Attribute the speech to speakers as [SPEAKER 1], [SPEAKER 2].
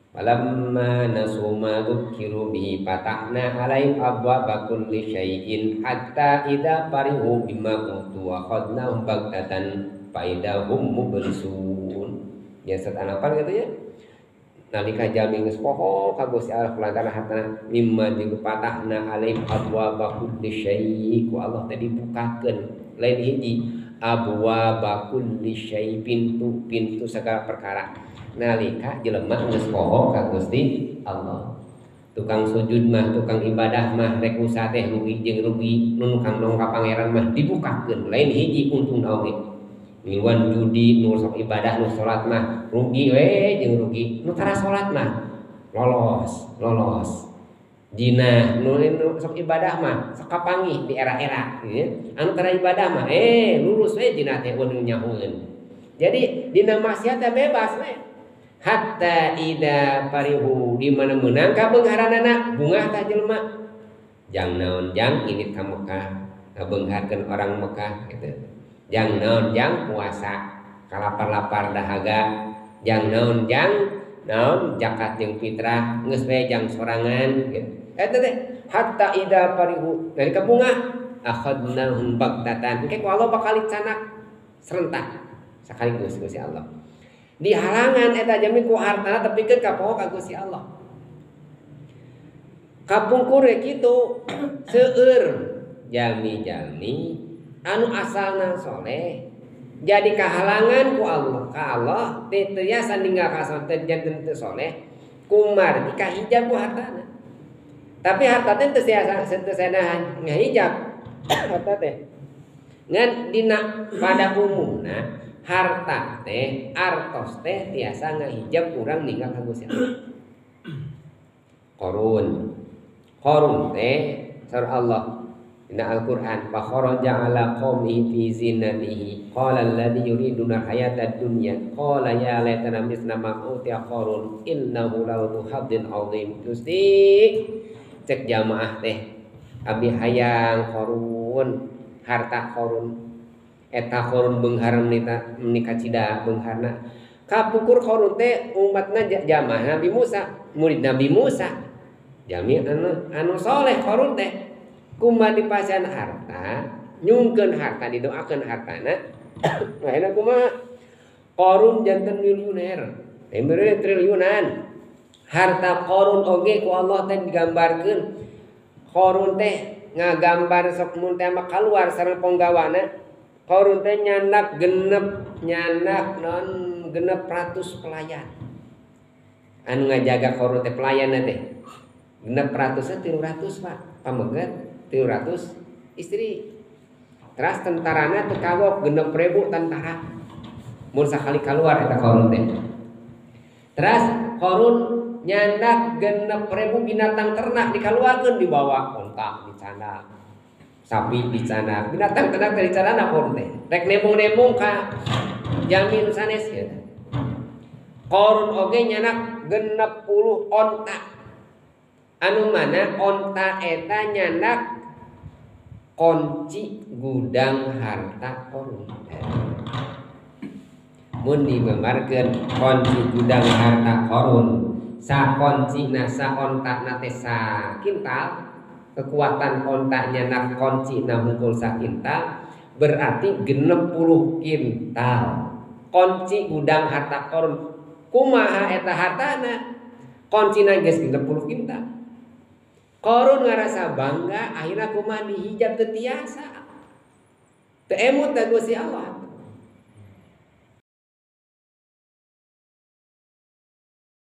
[SPEAKER 1] Falamma nasu ma dzukiru bihi fatahna alaihim abwaaba kulli syai'in hatta idza farihu bima utu akhadnahum baghtatan fa idza hum mublisun. Ya set anapan gitu ya. Nalika jalmi geus poho ka Gusti Allah kulantaran hartana mimma dipatahna alaihim abwaaba kulli syai' ku Allah teh dibukakeun lain hiji abwaaba kulli syai' pintu-pintu segala perkara. Nalika jelema geus poho ka Gusti Allah. Tukang sujud mah, tukang ibadah mah rek usaha teh rugi jeung rugi, nu tukang dong ka pangeran mah dibukakeun lain hiji untung oge. Miluan judi nu sok ibadah nu salat mah rugi we jeung rugi, nu tara salat mah lolos, lolos. Jinah nu sok ibadah mah sok kapanggih di era-era gitu. Anu tara ibadah mah lulus we jinah teh eueun nyahueun. Jadi dina maksiat teh bebas we. Hatta ida parihu di mana meunang kabeungharanana bungah tah jelema. Jang naon jang ini ka Mekah ngabeungharkeun orang Mekah gitu. Jang naon jang puasa kalapar-lapar dahaga. Jang naon jang naon zakat jeung fitrah geus we jang sorangan gitu. Eta teh hatta ida parihu dari kabungah akhadnahum baghtatan. Engke ku Allah bakal dicanak serentak sekaligus Gusti Allah. Dihalangan eta jami ku hartana tepikeun ka poho ka Gusti Allah. Kapungkur kitu seueur jami-jami anu asalna soleh jadi kahalangan ku Allah ka Allah teu tiasa ninggal ka teu janten teu soleh kumargi kahijab ku hartana. Tapi harta teh teu tiasa teu tiasa ngahijab harta teh. Ngan dina pada umumna harta teh artos teh tiasa ngahijab urang ninggal ka Gusti Allah. Qarun. Qarun teh surah Allah dina Al-Qur'an fa kharaja ala qaumihi fi zinatihi qala alladzi yuriduna hayatad dunya qala ya laitana misla ma utiya qarun innahu ladzu haddin azim. Gusti cek jamaah teh abdi hayang qarun harta qarun eta qarun beunghar menika cida beungharna kapungkur qarun teh umatna jamaah Nabi Musa murid Nabi Musa jami anu soleh qarun teh kumaha dipasihan harta nyungkeun harta didoakeun hartana akhirna kumaha qarun janten miliuner miliuner triliunan harta qarun oge ku Allah teh digambarkeun qarun teh ngagambar sok mun teh mah kaluar sareng ponggawana qarun teh nyandak genep nyandak non genep ratus pelayan anu ngajaga qarun teh pelayanna teh genep ratusna 300 Pak pameget 300 istri. Teras tentarana teu kawok 6.000 tentara. Mun sakali kaluar eta Qarun teh. Teras Qarun nyandak 6.000 binatang ternak dikaluarkeun dibawa onta dicandak, sapi dicandak, binatang ternak teh dicandak Qarun teh. Rek nembung-nembung ka jami nu sanes kieu. Qarun oge nyandak 60 onta. Anu mana onta eta nyandak kunci gudang harta Qarun. Mun digambarkeun kunci gudang harta Qarun, sakoncina saontakna teh sakintal, kekuatan onta nyandak kuncina hungkul sakintal, berarti 60 kintal. Kunci gudang harta Qarun. Kumaha eta hartana? Kuncina geus 60 kintal. Qarun ngarasa bangga akhirna kumaha dihijab teu tiasa. Teu emut ka Gusti Allah.